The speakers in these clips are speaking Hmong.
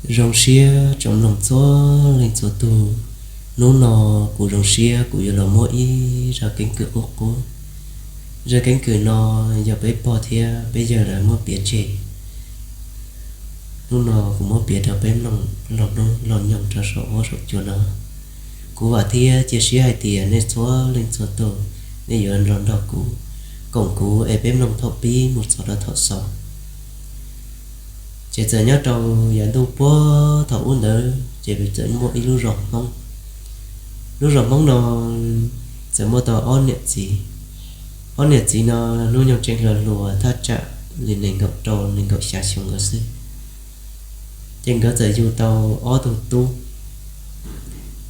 Zoo siab tsoom mloog txhua leej txhua tug, hnub no kuv zoo siab kuv yuav los muab ib zaj keeb kwm qub qub. Zaj keeb kwm no yog peb pog thiab peb yawg lawv muab piav tseg. Hnub no kuv muab piav rau peb mloog los hnub los nyoog rau saum huab saum cua no. Kuv vam thiab cia siab hais tias nej txhua leej txhua tug, nej yuav los nrog kuv, koom kuv es peb mloog thaum pib mus txog rau thaum xaus. Ces txawm nyob rau yav ntuj puag thaum ub ntawd ces txawm muaj ib lub zos Hmoob. Lub zos Hmoob no txawm muaj tau ob niam txiv. Ob niam txiv no hnub nyoog tseem hluas hluas thaj tsam li nees nkaum rau nees nkaum xya xyoo ntawd xwb. Ces nkawd txawm yug tau ob tug tub.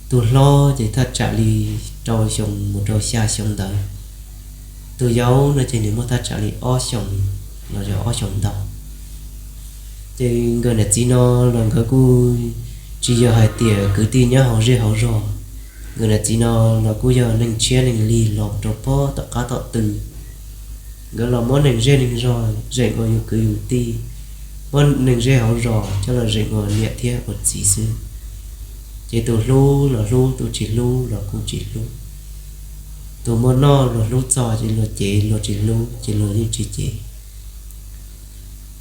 Tus hlob ces thaj tsam li rau xyoo mus rau xya xyoo ntawd. Tus yau no ces nws muaj thaj tsam li ob xyoos los yog ob xyoos ntau. Ces nkawd niam txiv no los nkawd kuj tsis yog hais tias kwv tij nyob hauv zej hauv zog. Nkawd niam txiv no los kuj yog neeg tshiab neeg lig los rau puag tom qab tom tw. Nkawd los muab neeg zej neeg zog zeem ua yus kwv yus tij, muab neeg zej hauv zos coj los zeem ua niam thiab ua txiv xwb. Ces tus hlub los hlub, tus tsis hlub los kuj tsis hlub. Tus muaj noj luag hlub txog ces luag cev, luag tsis hlub ces luag yeej tsis cev.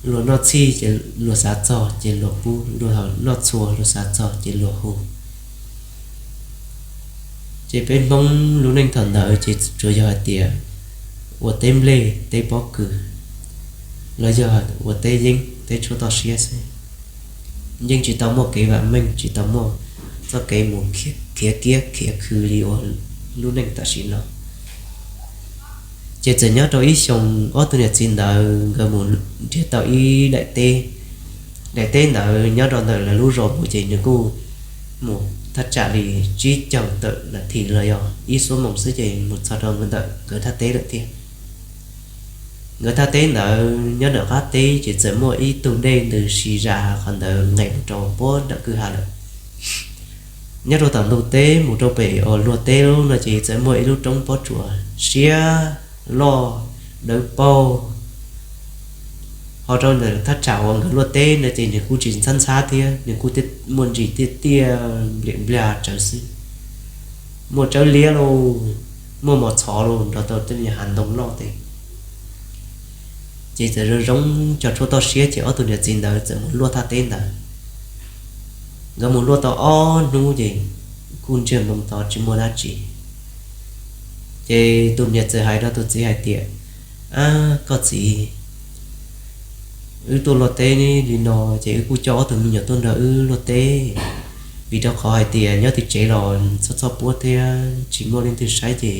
Luag noj txhij ces luag xav txog ces luag pub, luag noj txhua luag xav txog ces luag hu. Ces peb Hmoob lub neej thaum ntawd ces tsuas yog hais tias ua teb nplej teb pob kws, los yog ua teb yeeb teb tshuab toj siab xwb. Yeej tsis tau muaj kev vam meej, tsis tau muaj txoj kev mus khiav kiab khiav khw li ua lub neej tam sim no. Ces txawm nyob rau ib xyoos ob tug niam txiv ntawd nkawd mus nrhiav tau ib daim teb. Daim teb ntawd nyob rau ntawm lawv lub zos mus ces nws kuj mus thaj tsam li tsib caug tawm nas this los yog ib xuab moos xwb ces mus txog rau ntawm nkawd thaj teb lawm thiab. Nkawd thaj teb ntawd nyob nram qab teb ces txawm muaj ib tug dej ntws si zam qhov ntawd nqes mus rau puag nram kwj ha lawm. Nyob rau tom ntug teb mus rau pem uas luag teb lub no ces txawm muaj ib lub roob pob tsuas siab loj dawb paug. Ho rau ntawm thaj tsam uas nkawd luaj teb no ces nws kuj tsis ntxhab ntxhab thiab, nws kuj muaj ntsis tiaj tiaj npliam nplag tsawv xwb. Muaj tsawb liab lauj, muaj mos txhov lauj, nrog tau tej hav ntoo loj tej. Ces txawm zoo zoo cog tshuaj toj siab ces ob tug niam txiv ntawd txawm mus luaj thaj teb ntawd. Nkawd mus luaj tau ob hnub ces kuj ntsiag ntoo to tsis muaj dab tsi. Ces tus niam txawm hais rau tus txiv hais tias, Ab koj txiv, wb tuaj luaj teb li no ces wb kuj coj ob tug me nyuam tuaj nrog wb luaj teb, vim rau qhov hais tias nyob tim tsev los txhob txhob puab thiab tsis muaj leej twg saib ces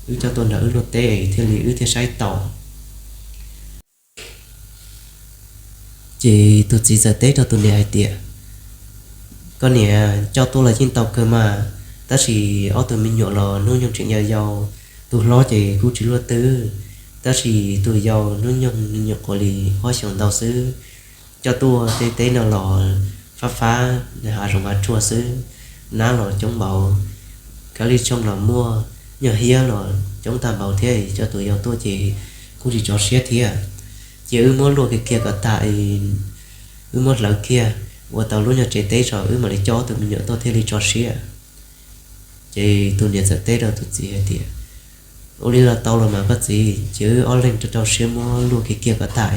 wb coj tuaj nrog wb luaj teb thiaj li wb thiaj saib tau. Ces tus txiv txawm teb rau tus niam hais tias, Koj niam, coj tuaj los yeej tau kawg mas, tab sis ob tug me nyuam los hnub nyoog tseem yau yau, tus hlob ces kuj tsis luaj twg, tab sis tus yau hnub nyoog me nyuam quav li ob xyoos ntau xwb. Coj tuaj tej teb no los fab fab, hav zoov hav tsuag xwb, nab los coob npaum, kab li tshooj los muaj, nyuag hiab los coob tag npaum thiab, coj tus yau tuaj ces kuj tsis tso siab thiab. Ces wb muab luaj kiag kiag kom tag, wb muab hlawv kiag ua tau lub nyuag tsev teb tso wb mam li coj ob tug me nyuam tuaj thiaj li tso siab. Ces tus niam txawm teb rau tus txiv hais tias, Ua li los tau los mas koj txiv, ces wb ob leeg rau rau siab muab luaj kiag kiag kom tag,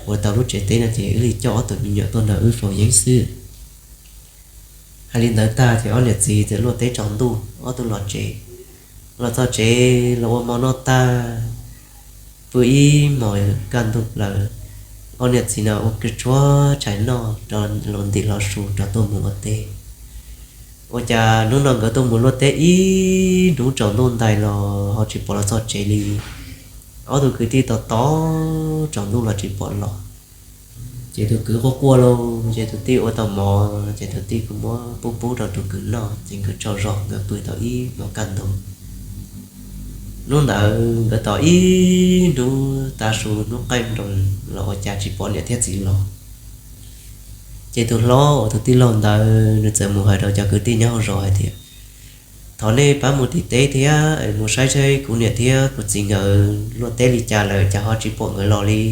ua tau lub tsev teb no ces wb li coj ob tug me nyuam tuaj nrog wb faus yeeb xwb. Hais li ntawd tag ces ob niam txiv txawm luaj teb tsaus ntuj ob tug los tsev. Los txog tsev los ua hmo noj tag, pw ib hmos kaj ntug plaws, ob niam txiv no ua kiag tshuab tshais noj rau los ntim hlo su rov tuaj mus ua teb. Ua cas hnub no nkawd tuaj mus luaj teb ib hnub tsaus ntuj ntais los ho tsis pom los txog tsev li. Ob tug kwv tij tos tos tsaus ntuj los tsis pom los. Ces tus kwv quaj quaj lauj, ces tus tij ua tau mov ces tus tij kuj muab pub pub rau tus kwv noj ces nkawd tsaug zog nkawd pw tau ib hmos kaj ntug. Hnub ntawd nkawd tos ib hnub tav su hnub qaij nroos los ua cas tsis pom niam thiab txiv los. Ces tus hlob uas tus tij laug ntawd nws txawm mus hais rau cov kwv tij nyob hauv zos hais tias, Thov nej pab mus tim teb thiab es mus saib saib kuv niam thiab kuv txiv nkawd luaj teb li cas lawm cas ho tsis pom nkawd los li.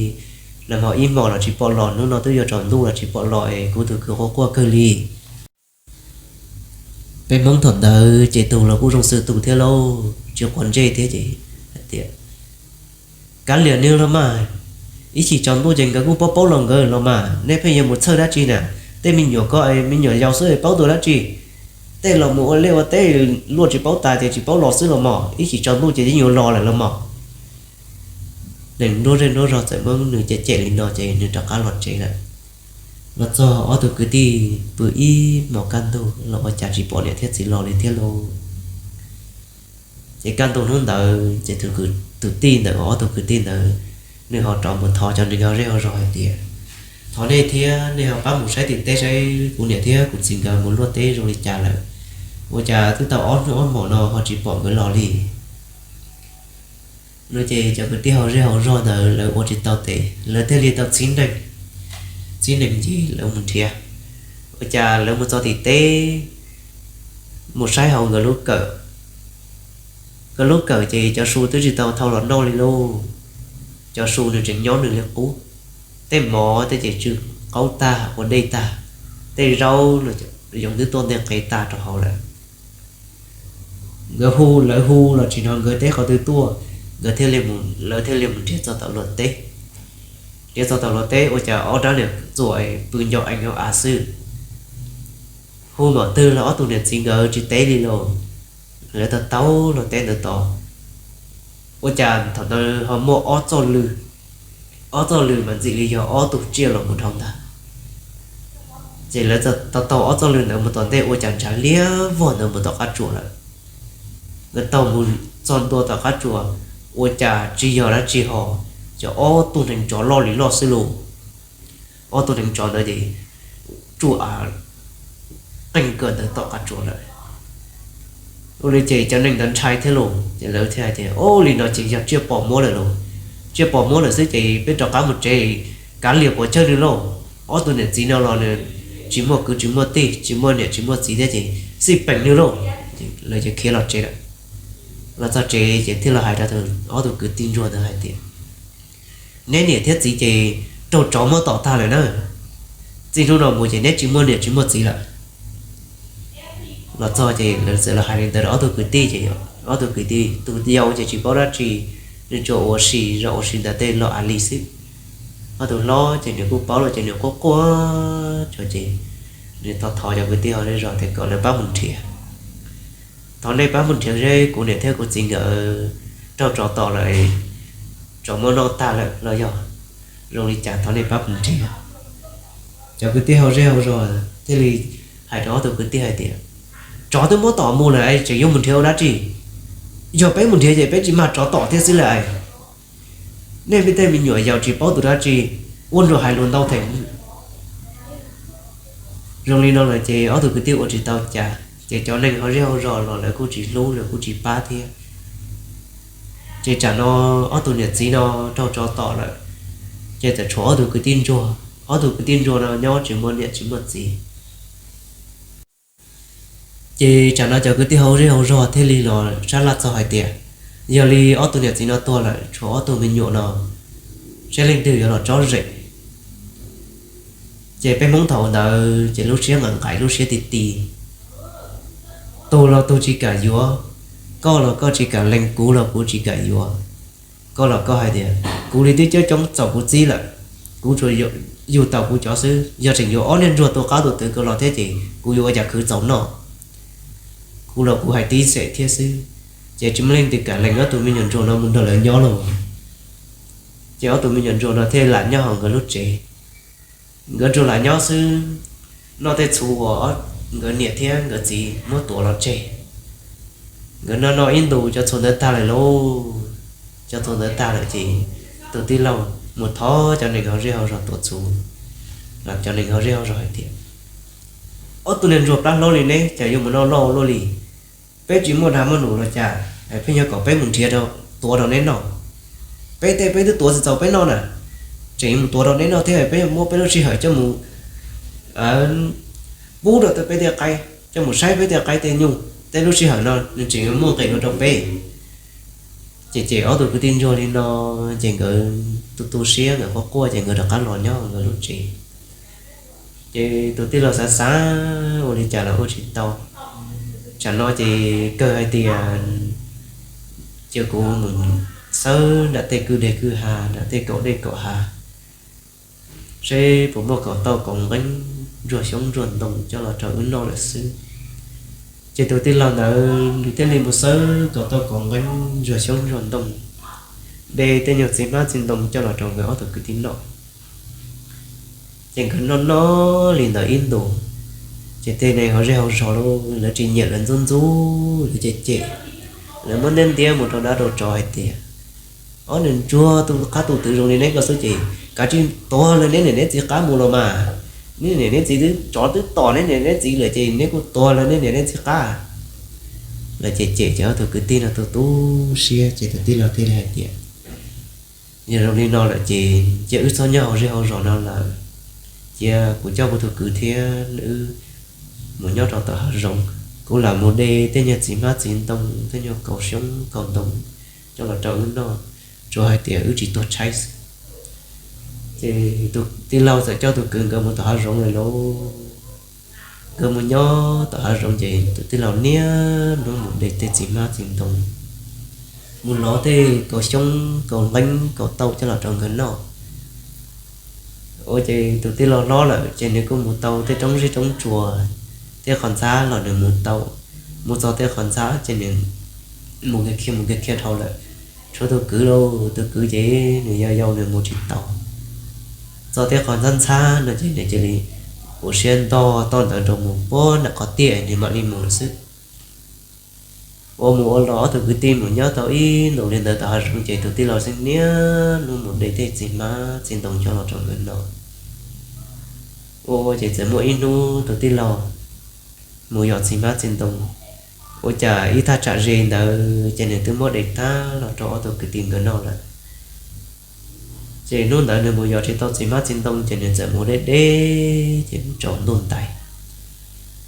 Nag hmo ib hmos los tsis pom los, hnub no twb yuav tsaus ntuj los tsis pom los es kuv tus kwv quaj quaj kawg li. Peb Hmoob thaum ntawd ces tus los kuj zoo xwm tus thiab lauj, tsis quav ntsej thiab ces hais tias, Kav liam nws los mas, ib chim tsaus ntuj ces nkawd kuj paub paub los nkawd los mas, nej pheej yuav mus txhawj dab tsi na? Tej me nyuam ko, me nyuam yaus xwb paub tus dab tsi? Tej los mus ua liaj ua teb luaj tsis paub tas ces tsis paub los xwb los mas, ib chim tsaus ntuj ces yeej yuav los lawm los mas. Neeg nruab zej nruab zog txawm muab nws cem cem li no ces nws rov qab los tsev lawm. Los txog ob tug kwv tij pw ib hmos kaj ntug los ua cas tsis pom niam thiab txiv los li thiab lauj. Ces kaj ntug hnub ntawd ces tus tij ntawm ob tug kwv tij ntawd, nws ho rov mus thov cov neeg hauv zej hauv zos hais tias, Thov nej thiab, nej ho pab mus saib tim teb saib kuv niam thiab kuv txiv nkawd mus luaj teb zoo li cas lawm. Ua cas twb tau ob hnub ob hmos no ho tsis pom nkawd los li. No ces cov kwv tij hauv zej hauv zog ntawd lawv ua tsis tau tes, lawv thiaj li tau txhib neeg, txhib neeg ces lawv mus nrhiav. Ua cas lawv mus txog tim teb, mus saib hauv nkawd lub kawm, nkawd lub kawm ces cov su twb tsis tau thau los noj li lauj. Cov su nws tseem nyob nws li qub, tej mov tej ces tsw qaub tag ua dej tag, tej zaub yoov twb tuaj ntej qe tag rau hauv lawm. Nkawd hu, lawv hu los tsis hnov nkawd teb qhov twg tuaj, nkawd thiaj li, lawv thiaj li mus nrhiav txog tom luag teb. Nrhiav txog tom luag teb ua cas ob rab niag txuas pw ncau ees ua av xwb. Hu npaum twg los ob tug niam txiv nkawd tsis teb li lauj. Lawv tau taug luag teb ntawd tod, ua cas thaum ntawd ho muaj ob txoj lw, ob txoj lw mas ntxim li yog ob tug tsiaj los mus dhau ntag. Ces lawv tau taug ob txoj lw ntawd mus tom ntej ua cas ntshav liab vog ntawd mus tom qab tsuas lawm. Nkawd taug mus txog ntua tom qab tsuas, ua cas tsis yog dab tsi ho, ces ob tug neev tsov loj li loj xwb lauj. Ob tug neev tsov ntawd ces tsuj av qeej kawm ntawd tom qab tsuas lawm. Ua li ces cov neeg ntawd ntshai thiab lauj, ces lawv thiaj hais tias, Ua li no ces yog tsiaj pom muab lawm lauj. Tsiaj pom muab lawm xwb ces peb rov qab mus tsev, kav liam puas chawj nws lauj. Ob tug niam txiv no los nws tsis muaj kwv tsis muaj tij, tsis muaj niam tsis muaj txiv thiab ces xij peem nws lauj. Lawv ces khiav los tsev lawm. Los txog tsev ces thiaj los hais rau ob tug kwv tij ntsuag ntawd hais tias, Neb niam thiab txiv ces raug tsov muab tom tag lawm na. Txij hnub no mus ces neb tsis muaj niam tsis muaj txiv lawm. Los txog ces lawv txawm los hais li ntawd rau ob tug kwv tij ces ob tug kwv tij, tus yau ces tsis paub dab tsi, nws tsuas ua si zoj ua si ntawm tej lauj av li xwb. Ob tug hlob ces nws kuj paub lawm ces nws quaj quaj tso ces nws thov thov cov kwv tij hauv zej zos tias kom lawv pab mus nrhiav. Thov nej pab mus nrhiav seb kuv niam thiab kuv txiv nkawd raug tsov tom lawm, tsov muab noj tag lawm los yog zoo li cas, thov nej pab mus nrhiav. Cov kwv tij hauv zej hauv zos thiaj li hais rau ob tug kwv tij hais tias, Tsov twb muab tom mus lawm es tseem yuav mus nrhiav ua dab tsi? Yog peb mus nrhiav ces peb tsis mag tsov tom thiab xwb lawm. Nej tej me nyuam yaus tsis paub tus dab tsi, ua nrog hais lus ntau theem. Zoo li no lawm ces ob tug kwv tij ua tsis tau cas, ces cov neeg hauv zej hauv zos los lawv kuj tsis hlub lawv kuj tsis pab thiab. Ces tsam no ob tug niam txiv no raug tsov tom lawm, ces txawm tshuav ob tug kwv tij ntsuag, ob tug kwv tij ntsuag no nyob tsis muaj niam tsis muaj txiv. Ces tsam no cov kwv tij hauv zej hauv zog thiaj li los sab laj txog hais tias, Yog li ob tug niam txiv no tuag lawm, tshuav ob tug me nyuam no, saib leej twg yuav los tsob zeem. Ces peb Hmoob thaum ntawd ces lub siab nqaim nqaim lub siab ti ti, tug los tug tsis kam yuav, koj los koj tsis kam lees, kuv los kuv tsis kam yuav. Koj los koj hais tias kuv li twb coob coob txaus kuv txib lawm, kuv tsuas yug tau kuv cov xwb, yog tseem yuav ob niag ntsuag tua qab tua twv ko los thiab ces kuv yuav ua cas khwv txaus noj. Kuv los kuv hais tib xeem thiab xwb, ces tsis muaj leej twg kam lees ob tug me nyuam ntsuag no mus nrog lawv nyob lauj. Ces ob tug me nyuam ntsuag no thiaj lam nyob hauv nkawd lub tsev. Nkawd tsuas lam nyob xwb, noj tej txhuv uas nkawd niam thiab nkawd txiv muab tuav los tseg. Nkawd noj noj ib ntus cov txhuv ntawd tag lawm lauj. Cov txhuv ntawd tag lawm ces tus tij laug mus thov cov neeg hauv zej hauv zos tuav txhuv, los cov neeg hauv zej hauv zos hais tias, Ob tug niag ntsuag plab hlob li neb cas yuav mus noj loj luaj li? Peb tsis muaj dag muaj num los cas es pheej yog kom peb mus nrhiav tuav rau neb noj? Peb tej peb twb tuav tsis txaus peb noj na, tseem mus tuav rau neb noj thiab, peb yuav muab peb lub sij hawm coj mus pub rau peb tej qaib, coj mus saib peb tej qaib tej nyuj, tej lub sij hawm no nws tseem yuav muaj nqis dua rau peb. Ces cem ob tug kwv tij ntsuag li no, ces nkawd tu tu siab, nkawd quaj quaj, ces nkawd rov qab los nyob nkawd lub tsev. Ces tus tij laug xav xav ua li cas los ua tsis tau. Tsam no ces kawg hais tias cia kuv mus xawb nram tej kwj deg kwj ha, nram tej kaum dej kaum ha, seb puas muaj kaus tauj kaus nqeeb, ntsuag xyoob ntsuag ntoo coj los rau wb noj lawm xwb. Ces tus tij laug ntawd nws thiaj li mus xawb kaus tauj kaus nqeeb, ntsuag xyoob ntsuag ntoo, de tej nyuag txiv hmab txiv ntoo coj los rau nkawd ob tug kwv tij noj. Ces nkawd noj noj li ntawd ib ntus, ces tej neeg hauv zej hauv zos lawv tsis nyiam, lawv ntxub ntxub, lawv cem cem, lawv muab ntiab ntiab mus rau dab rau tsov hais tias, ob niag ntsuag, tus qab tus twv zoo li neb ko xwb ces kav tsij tuag lawm neb niam neb txiv qab mus los mas. Neb niam neb txiv twb, tsov twb tom neb niam neb txiv lawm ces neb kuj tuag lawm neb niam neb txiv qab. Lawv cem cem ces ob tug kwv tij no tu tu siab, ces tus tij laug thiaj li hais tias, yog zoo li no lawm ces cia wb txhob nyob hauv zej hauv zos no lawm, cia kuv coj kuv tus kwv thiab wb mus nyob rau tom hav zoov. Kuv lam mus de tej nyuag txiv hmab txiv ntoo, tej nyuag kaus xyoob kaus ntoo coj los rau wb noj, tsuas hais tias wb tsis tuag tshaib xwb. Ces tus tij laug txawm coj tus kwv nkawd mus tom hav zoov lawm lauj. Nkawd mus nyob tom hav zoov ces tus tij laug niaj hnub mus de tej txiv hmab txiv ntoo, mus lov tej kaus xyoob kaus nqeeb kaus tauj coj los rau nkawd noj. Ua ces tus tij laug hlob lawm ces nws kuj mus tau tej roob zeb roob tsuas, tej qhov ntxhab los nws mus tau. Mus txog tej qhov ntxhab ces nws mus kiag khiav mus kiag khiav dhau lawm. Tshuav tus kwv lauj, tus kwv ces nws yau yau nws mus tsis tau. Txog tej qhov ntxhab ntxhab no ces nws cia li ua siab ntog toj ntawd rau mus puag nram qhov tiaj nws mam li mus lawm xwb. Ua mus ua los ob tug kwv tij mus nyob tau ib ntus li ntawd tom hav zoov ces tus tij laug xwb niaj hnub mus de tej txiv hmab txiv ntoo coj los rau nkawd noj. Ua ces txawm muaj ib hnub tus tij laug mus yos txiv hmab txiv ntoo, ua cas ib thaj tsam ze ntawd ces nws twb muab de tag los rau ob tug kwv tij nkawd noj lawm. Ces hnub ntawd nws mus yos tsis tau txiv hmab txiv ntoo ces nws txawm mus deb deb ces mus tsaus ntuj ntais.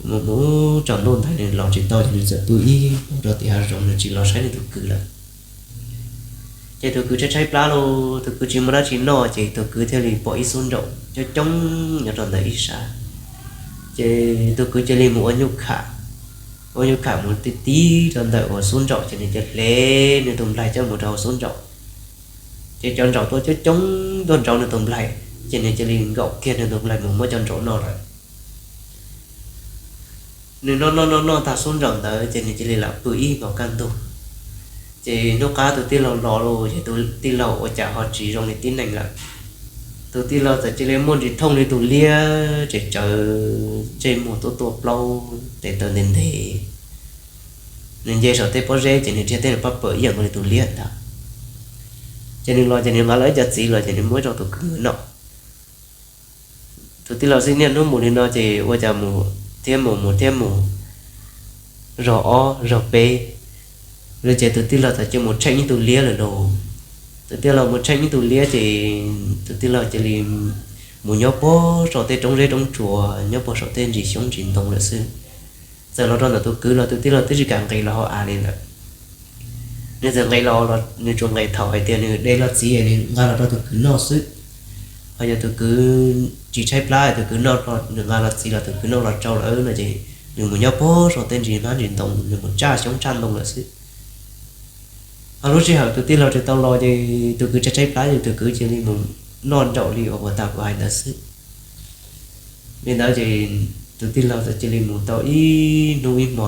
Mus mus tsaus ntuj ntais nws los tsis tau ces nws txawm pw ib hmos rau tim hav zoov, nws tsis los saib nws tus kwv lawm. Ces tus kwv tshaib tshaib plab lauj, tus kwv tsis muaj dab tsi noj ces tus kwv thiaj li pom ib xub ntsaum coob coob nyob rau ntawm ib sab. Ces tus kwv cia li mus ua nyuj kham, ua nyuj kham mus tib tib rau ntawm uas xub ntsaum ces nws cia li hle nws tus nplaig coj mus rau hauv xub ntsaum. Ces cov ntsaum tuaj coob coob tuaj nrauv nws tus nplaig, ces nws cia li nkaum kiag nws tus nplaig mus muab cov ntsaum noj lawm. Nws noj noj noj noj tag xub ntsaum ntawd ces nws cia li lam pw ib hmos kaj ntug. Ces hnub qab tus tij laug los los ces tus tij laug ua cas ho tsis zoo li tib neeg lawm. Tus tij laug txawm cia li muaj ntsis thooj li tus liab, tseem tsawv ntsej muag tuab tuaj plaub, tes taw ntev ntev. Nws nce saum tej pob zeb ces nws dhia tej nws pab pawm ib yam nkaus li tus liab ntag. Ces nws los ces nws nqa los ib co txiv los ces nws muab rau tus kwv noj. Tus tij laug xwb niaj hnub mus li no ces ua cas mus thiab mus, mus thiab mus, zog ob zog peb, ces tus tij laug txawm cia mus tsheej ib tug liab lawm lauj. Tus tij laug mus tsheej ib tug liab ces tus tij laug cia li mus nyob puag saum tej roob zeb roob tsuas, nyob puag saum tej ntsis xyoob ntsis ntoo lawm xwb. Txawm los rau ntawm tus kwv los tus tij laug twb tsis kam nqis los hauv av li lawm. Nws txawm nqis los, nws tsuas nqis thaum hais tias nws de los txiv nws nqa los rau tus kwv noj xwb. Ho yog tus kwv tsis tshaib plab, tus kwv noj, nws nqa los txiv los tus kwv noj los tsau lawm no ces nws mus nyob puag saum tej ntsis hmab ntsis ntoo, nws mus tshaj xyoob tshaj ntoo lawm xwb. Ho lub sij hawm tus tij laug tsis tau los ces tus kwv tshaib tshaib plab ces tus kwv cia li mus noj nraum li uas puag ta kuv hais ntawd xwb. Li ntawd ces tus tij laug txawm cia li mus tau ib hnub ib hmo.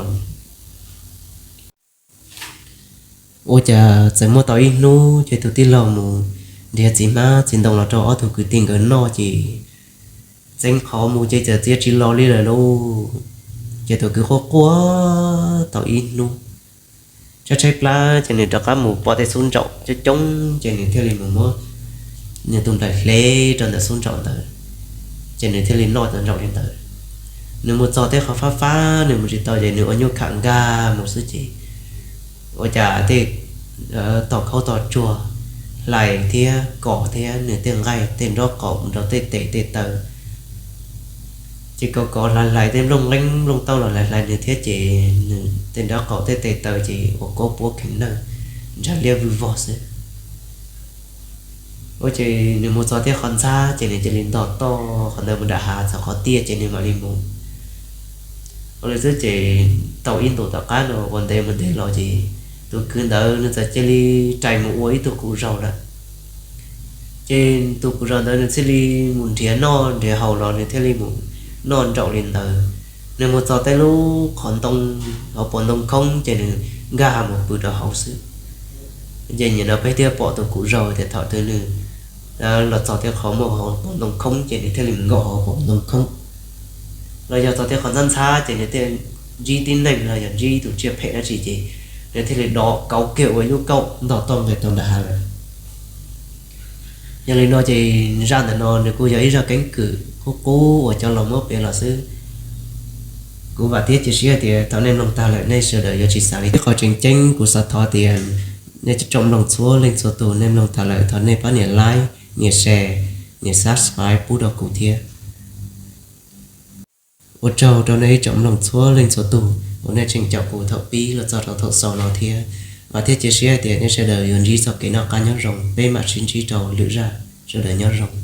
Ua cas txawm muaj tau ib hnub ces tus tij laug mus nrhiav txiv hmab txiv ntoo los rau ob tug kwv tij nkawd noj ces txeev qhov mus ces txawm txiav tsis los li lawm lauj. Ces tus kwv quaj quaj tau ib hnub, tshaib tshaib plab ces nws rov qab mus pom tej xub ntsaum coob coob ces nws thiaj li mus muab nws tus nplaig hle rau ntawm xub ntsaum ntawd, ces nws thiaj li noj cov ntsaum li ntawd. Nws mus txog tej qhov fab fab nws mus tsis tau ces nws ua nyuj kham nkag mus xwb ces ua cas tej tog khaub tog tsuag, hlais thiab kos thiab nws tej nqaij tej nraub qaum mus rau tej tes tej taw. Ces kos kos hlais hlais tej nplooj nqeeb nplooj tauj los hlais hlais nws thiab ces nws tej nraub qaum tej tes taw ces ua kaub puab kheev nawj. ntshav liab vwg vog xwb. Ua ces nws mus txog thiab qhov ntxhab ces nws cia li ntog toj qhov ntawd mus nram hav txog qhov tiaj ces nws mam li mus. Ua li xwb ces tau ib ntus tom qab no ua ntev mus ntev los ces tus kwv ntawd nws txawm cia li rais mus ua ib tug kuv zaug lawm. Ces tus kuv zaug ntawd nws thiaj li mus nrhiav noj nrhiav haus los nws thiaj li mus noj nraum li ntawd. Nws mus txog tej lub qhov ntoo, hauv paus ntoo khoob ces nws nkag mus pw rau hauv xwb. Ces nim no peb thiaj pom tus kuv zaug tias thaum twg nws los txog thiab qhov muaj hauv paus ntoo khoob ces nws thiaj li mus nkaum hauv paus ntoo khoob, los yog txog thiab qhov ntxhab ntxhab ces nws thiaj ntsib tib neeg los yog ntsib tus tsiaj phem dab tsi ces nws thiaj li dov kauv kiag ua ib lub kauj ntog toj nqis rau nram hav lawm. Yog li no ces zaj ntawm no nws kuj yog ib zaj keeb kwm qub qub uas cov laus muab piav los xwb. Kuv vam thiab cia siab tias thaum nej mloog tag lawm nej sawv daws yuav tsis xav li. Qhov tseem ceeb kuv xav thov tias nej tsoom mloog txhua leej txhua tus nej mloog tag lawm thov nej pab nias like, nias share, nias subscribe pub rau kuv thiab. Ua tsaug rau nej ib tsoom mloog txhua leej txhua tus uas nej tseem caum kuv thaum pib los txog rau thaum xaus no thiab. Vam thiab cia siab tias nej sawv daws yuav ntsib txoj kev noj qab nyob zoo, peb mam sib ntsib rau lwm zaj, sawv daws nyob zoo.